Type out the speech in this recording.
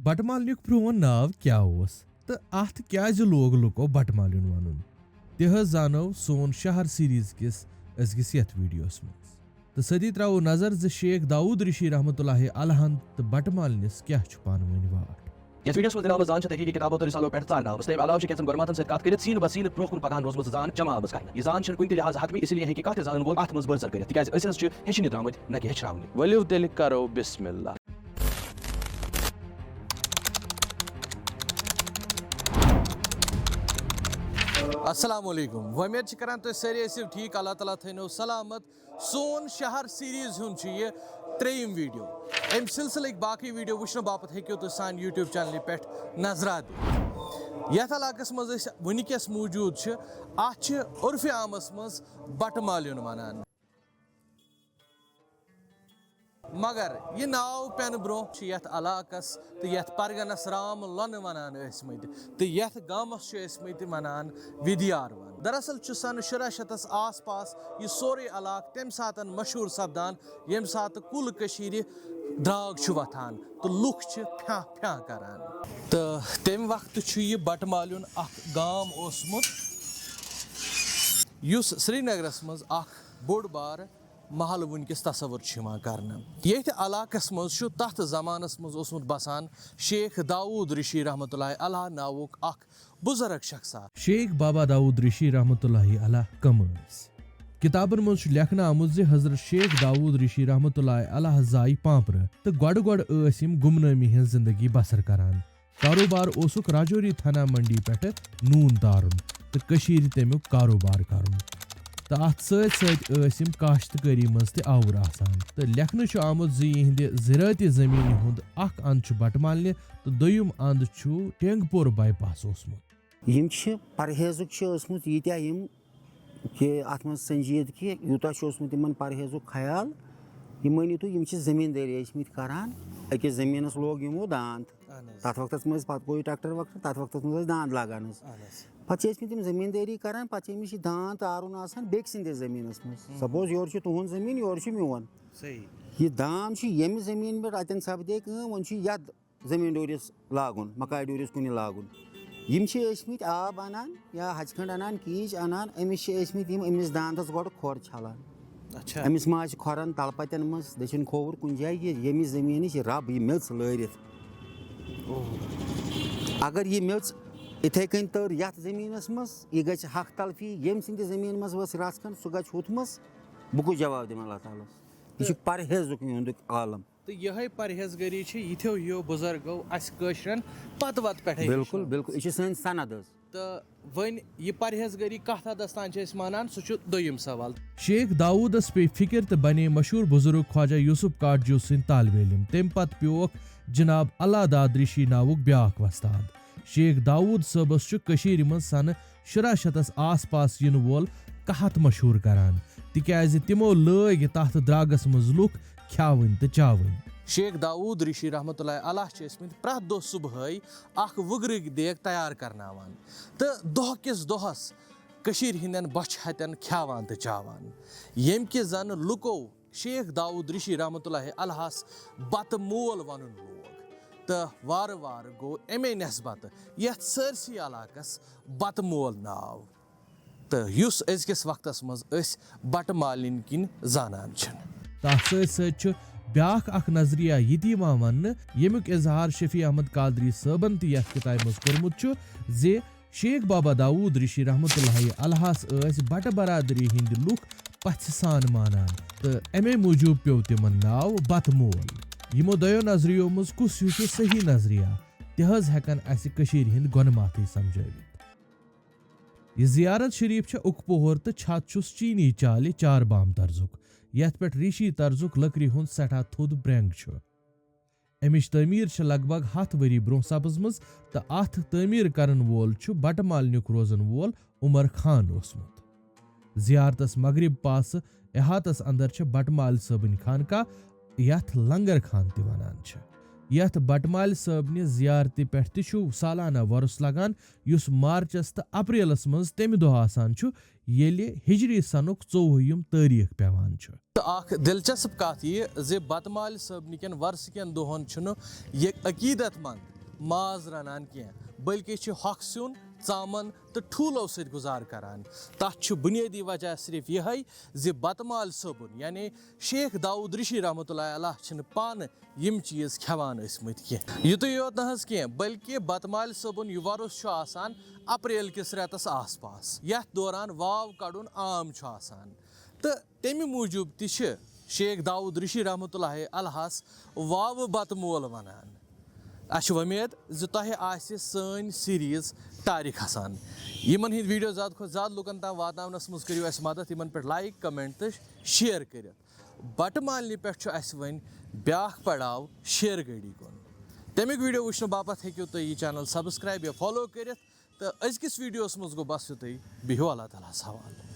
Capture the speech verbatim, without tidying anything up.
بٹہٕ مالنیُک پرٛون ناو کیٛاہ اوس تہٕ اتھ کیٛازِ لوگ لُکو بٹہٕ مالیُن ونُن، تہِ حض زانو سون شہر سیریز کِس أزکِس یتھ ویڈیوس منٛز۔ تہٕ سۭتی ترٛاوو نظر زِ شیخ داوود رشی رحمتہ اللہ علیہ ہن تہٕ بٹہٕ مالنِس کیٛاہ چھُ پانہٕ ؤنۍ واٹھ۔ یتھ ویڈیوس منٛز دراومٕژ زان چھِ تحریک کتاب و رسالو پٮ۪ٹھ ژارناونہٕ۔ تٔمۍ علاوٕ چھِ کینٛژن گۄڈٕ ماتن سۭتۍ کتھ کٔرِتھ سیٖنہٕ بہ سیٖنہٕ برونٛہہ کُن پکان روٗزمٕژ زان جمع آمٕژ کرنہٕ۔ یہِ زان چھنہٕ کُنہِ تہِ لحاظہٕ حتمی، اس لیے ہیٚکہِ کانٛہہ تہِ زانن وول اتھ منٛز بٔڑ ژر کٔرِتھ، تِکیازِ أسۍ حض چھِ ہیٚچھنہِ درٛامٕتۍ، نہ کہِ ہیٚچھراونہِ۔ ؤلِو تیٚلہِ کرو بسم اللہ۔ السلام علیکم، وۄمید چھِ کران تُہۍ سٲری ٲسِو ٹھیٖک، اللہ تعالیٰ تھٲینو سلامت۔ سون شہر سیریز ہُنٛد چھُ یہِ ترٛیٚیِم ویڈیو۔ امہِ سلسلٕکۍ باقٕے ویڈیو وٕچھنہٕ باپتھ ہیٚکِو تُہۍ سانہِ YouTube چینلہِ پٮ۪ٹھ نظرہ دِتھ۔ یتھ علاقس منٛز أسۍ وٕنکیٚس موٗجوٗد چھِ، اتھ چھِ عرفِ عامس منٛز بٹہٕ مالیُن ونان۔ مگر یہِ ناو پٮ۪نہٕ برونٛہہ چھِ یتھ علاقس تہٕ یتھ پرگنس رام لۄنہٕ ونان ٲسمٕتۍ تہٕ یتھ گامس چھِ ٲسمٕتۍ ونان وِدیاروان۔ دراصل چھُ سنہٕ شُراہ شیٚتس آس پاس یہِ سورُے علاقہٕ تمہِ ساتن مشہوٗر سپدان، ییٚمہِ ساتہٕ کُل کٔشیٖرِ درٛاگ چھُ وۄتھان تہٕ لُکھ چھِ پھیٛاہ پھیٛاہ کران۔ تہٕ تمہِ وقتہٕ چھُ یہِ بٹہٕ مالیُن اکھ گام اوسمُت، یُس سرینگرس منٛز اکھ بوٚڑ بارٕ محل وٕنکیٚس تصور چھُ یِوان کرنہٕ۔ ییٚتھۍ علاقس منٛز چھُ تتھ زمانس منٛز اوسمُت بسان شیخ داوود رشی رحمتہ اللہ علیہ ناوُک اکھ بزرگ شخصا۔ شیخ بابا داوود رشی رحمتہ اللہ علیہ کم ٲسۍ؟ کتابن منٛز چھُ لیکھنہٕ آمُت زِ حضرت شیخ داوود رشی رحمتہ اللہ علیہ زاے پانپرٕ تہٕ گۄڈٕ گۄڈٕ ٲسۍ یِم گمنٲمی ہٕنٛز زندگی بسر کران۔ کاروبار اوسُکھ راجوری تھانہ منڈی پٮ۪ٹھٕ نوٗن تارُن تہٕ کٔشیٖرِ تَمیُک کاروبار کرُن۔ تہٕ اتھ سۭتۍ سۭتۍ ٲسۍ یِم کاشتکٲری منٛز تہِ آوُر آسان۔ تہٕ لیکھنہٕ چھُ آمُت زِ یِہنٛدِ زِرٲعتی زٔمیٖنہِ ہُنٛد اکھ اند چھُ بٹہٕ مالنہِ تہٕ دوٚیُم اند چھُ ٹینگ پور بائی پاس اوسمُت۔ یِم چھِ پرہیزُک چھِ ٲسمٕژ ییٖتیٛاہ یِم کہِ اتھ منٛز سنجیٖد کہِ یوٗتاہ چھُ اوسمُت یِمن پرہیزُک خیال۔ یہِ مٲنِو تُہۍ، یِم چھِ زٔمیٖندٲری ٲسمٕتۍ کران۔ أکِس زٔمیٖنَس لوگ یِمو داند۔ اہن حظ۔ تَتھ وقتَس منٛز پَتہٕ گوٚو ٹریکٹر وقت، تَتھ وقتَس منٛز ٲسۍ داند لاگان حظ۔ اہن حظ۔ پَتہٕ چھِ ٲسمٕتۍ یِم زٔمیٖندٲری کران، پَتہٕ چھِ أمِس یہِ داند تارُن آسان بیٚکہِ سٕنٛدِس زٔمیٖنَس منٛز۔ ہُم۔ سپوز یورٕ چھُ تُہُنٛد زٔمیٖن، یورٕ چھُ میون۔ صحیح۔ یہِ داند چھُ ییٚمہِ زٔمیٖن پٮ۪ٹھ، اَتٮ۪ن سَپدے کٲم، وۄنۍ چھُ یَتھ زٔمیٖن ڈوٗرِس لاگُن، مکاے ڈوٗرِس کُنہِ لاگُن۔ یِم چھِ ٲسمٕتۍ آب اَنان یا ہَژِ کھنٛڈ اَنان، کیٖچ اَنان، أمِس چھِ ٲسمٕتۍ یِم أمِس داندَس گۄڈٕ کھۄر چھَلان۔ اچھا۔ أمِس ما آسہِ کھۄرَن تَلہٕ پَتٮ۪ن منٛز دٔچھِنۍ کھووُر کُنہِ جایہِ یہِ، ییٚمِس زٔمیٖنٕچ یہِ رَب، یہِ میٚژ لٲرِتھ۔ اوہ۔ اگر یہِ میٚژ یِتھَے کٔنۍ تٔر یَتھ زٔمیٖنَس منٛز، یہِ گژھِ حق تلفی، ییٚمہِ سٕنٛدِ زٔمیٖنہِ منٛز ؤژھ رَژھ کھنٛڈ، سُہ گژھِ ہُتھ منٛز، بہٕ کُس جواب دِمہٕ اللہ تعالیٰ ہَس؟ یہِ چھُ تہٕ پرہیزُک یِہُنٛدُک عالم۔ تہٕ یِہوٚے پرہیزگٲری چھِ یِتھیو ہِیو بُزرگو اَسہِ کٲشرٮ۪ن پتہٕ وتہٕ پٮ۪ٹھَے بِلکُل، ہیٚچھنٲومٕژ۔ بِلکُل۔ یہِ چھِ سٲنۍ سند حظ۔ تہٕ وۄنۍ یہِ پرہیزگٲری کَتھ حدس تام چھِ أسۍ مانان، سُہ چھُ دوٚیِم سوال۔ شیخ داوودس پیٚیہِ فِکر تہٕ بنے مشہوٗر بُزرگ خواجہ یوسف کاٹجو سٕنٛدۍ طالب علم۔ تَمہِ پتہٕ پیوٚوکھ جناب اللہ داد رشی ناوُک بیٛاکھ وۄستاد۔ شیخ داوود صٲبس چھُ کٔشیٖرِ منٛز سنہٕ شُراہ شیٚتس آس پاس یِنہٕ وول قحط مشہوٗر کران، تِکیازِ تِمو لٲگۍ تتھ درٛاگس منٛز لُکھ کھیاوٕنۍ تہٕ چاوٕنۍ۔ شیخ داوود رشی رحمتہ اللہ علیہ چھِ ٲسمٕتۍ پرٛٮ۪تھ دۄہ صبحٲے اکھ وُگرٕکۍ دیگ تیار کرناوان تہٕ دۄہ کِس دۄہس کٔشیٖرِ ہٕنٛدٮ۪ن بۄچھِ ہتٮ۪ن کھیاوان تہٕ چاوان، ییٚمہِ کہِ زن لُکو شیخ داوود رشی رحمتہ اللہ علیہس بتہٕ مول ونُن لوگ تہٕ وارٕ وارٕ گوٚو امے نسبتہٕ یتھ سٲرسٕے علاقس بتہٕ مول ناو، تہٕ یُس أزکِس وقتس منٛز أسۍ بٹہٕ مالنۍ کِنۍ زانان چھِ۔ تتھ سۭتۍ سۭتۍ چھُ بیٛاکھ اکھ نظریہ یہِ تہِ یِوان وننہٕ، ییٚمیُک اظہار شفیع احمد قادری صٲبن تہِ یتھ کتابہِ منٛز کوٚرمُت چھُ زِ شیخ بابا داوود رشی رحمتہ اللہ علیہس ٲسۍ بٹہٕ برادری ہٕنٛدۍ لُکھ پژھِ سان مانان تہٕ امے موٗجوٗب پیوٚو تِمن ناو بتہٕ مول۔ یِمو دۄیو نظریو منٛز کُس ہیوٗ چھُ صحیح نظریہ، تہِ حض ہٮ۪کن اسہِ کٔشیٖرِ ہٕنٛدۍ گۄنہٕ ماتھٕے سمجھٲوِتھ۔ یہِ زیارت شریف چھےٚ اُکہٕ پوہر تہٕ چھت چھُس چینی چالہِ چار بام طرزُک، یتھ پٮ۪ٹھ ریشی طرزُک لٔکرِ ہُنٛد سٮ۪ٹھاہ تھوٚد برٛٮ۪نٛگ چھُ۔ امِچ تعمیٖر چھِ لگ بگ ہتھ ؤری برٛونٛہہ سپٕزمٕژ تہٕ اتھ تعمیٖر کرن وول چھُ بٹہٕ مالنیُک روزن وول عمر خان اوسمُت۔ زیارتس مغرب پاسہٕ احاطس اندر چھےٚ بٹہٕ مالہِ صٲبٕنۍ خانقاہ، یتھ لنگر خان تہِ ونان چھِ، یتھ بٹہٕ مالہِ صٲبنہِ زیارتہِ پٮ۪ٹھ تہِ چھُ سالانہ وۄرُس لگان، یُس مارچس تہٕ اپریلس منٛز تمہِ دۄہ آسان چھُ، ییٚلہِ ہجری سنُک ژوٚوُہِم تٲریخ پٮ۪وان چھُ۔ تہٕ اکھ دلچسپ کتھ یہِ زِ بٹہٕ مالہِ صٲبنہِ کٮ۪ن وۄرسہٕ کٮ۪ن دۄہن چھُنہٕ یہِ عقیدت مند ماز رنان کینٛہہ، بلکہِ چھِ ہۄکھ سیُن، ژامن تہٕ ٹھوٗلو سۭتۍ گُزار کران۔ تتھ چھُ بنیٲدی وجہ صرف یِہے زِ بٹہٕ مالہِ صٲبُن، یعنی شیخ داؤد رشی رحمتہ اللہ علیہ، چھِنہٕ پانہٕ یِم چیٖز کھٮ۪وان ٲسۍ مٕتۍ کینٛہہ۔ یُتُے یوت نہٕ حظ کینٛہہ، بلکہِ بٹہٕ مالہِ صٲبُن یہِ وۄرُس چھُ آسان اپریل کِس رٮ۪تس آس پاس، یتھ دوران واو کڑُن عام چھُ آسان۔ تہٕ تمہِ موٗجوٗب تہِ چھِ شیخ داؤد رشی رحمتہ اللہ علیہس واوٕ بٹہٕ مول ونان۔ اسہِ چھِ وۄمید زِ تۄہہِ آسہِ سٲنۍ سیریز ٹارِک حسان۔ یِمن ہٕنٛدۍ ویڈیو زیادٕ کھۄتہٕ زیادٕ لُکن تام واتناونس منٛز کٔرِو اسہِ مدد، یِمن پٮ۪ٹھ لایک، کمنٹ تہٕ شیئر کٔرِتھ۔ بٹہٕ مالنہِ پٮ۪ٹھ چھُ اسہِ وۄنۍ بیٛاکھ پڑاو، شیر گٲڑی کُن۔ تَمیُک ویڈیو وٕچھنہٕ باپتھ ہیٚکِو تُہۍ یہِ چینل سبسکرائب یا فالو کٔرِتھ۔ تہٕ أزکِس ویڈیوَس منٛز گوٚو بس یُتُے۔ بِہِو اللہ تعالیٰ ہَس حوالہٕ۔